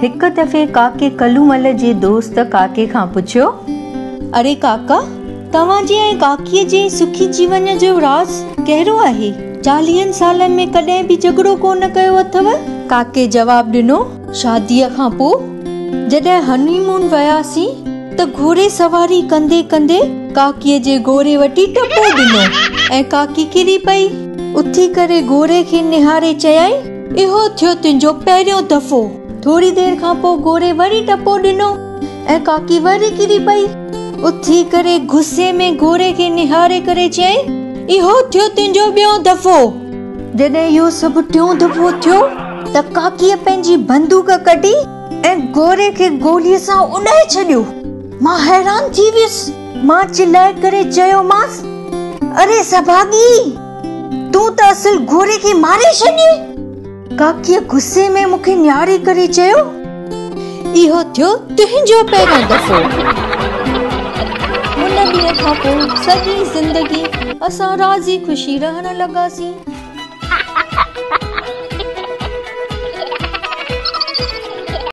هڪ دفعي ڪاڪي ڪلومل جي دوست ڪاڪي کان پڇيو، اڙي ڪاڪا، توهان جي ۽ ڪاڪيء جي سکي جيون جو راز ڪهڙو آهي؟ چاليهن سالن ۾ ڪڏهن به جهڳڙو ڪونه ڪيو اٿو؟ ڪاڪي جواب ڏنو، شاديء کان پوء جڏهن هني مون وياسين ته گهوڙي سواري ڪندي ڪندي ڪاڪيء جي گهوڙي وٺي ٽپو ڏنو ۽ ڪاڪي ڪري پئي. اٿي ڪري گهوڙي کي نهاري چيائين، اهو ٿيو تنهنجو پهريون دفعو. ٿوري دير کان پوء گهوڙي وري ٽپو ڏنو ۽ ڪاڪي وري ڪري پئي. اٿي ڪري غصي ۾ گهوڙي کي نهاري ڪري چيائين، اهو ٿيو تنهنجو ٻيون دفعو. جڏهن اهو سڀ ٽيون دفعو ٿيو ته ڪاڪيء پنهنجي بندوق ڪڍي ۽ گهوڙي کي گوليء سان اڏائي ڇڏيو. مان حيران ٿي ويس. مان چلائي ڪري چيومانس، اري سڀاڳي! تون ته اصل گهوڙي کي ماري ڇڏيئي. ڪاڪيء غصي ۾ مون کي نهاري ڪري چيو، اهو ٿيو تنهنجو پهريون دفعو. ان ڏينهن کان پوء سڄي زندگي اسان راضي خوشي رهڻ لڳاسين.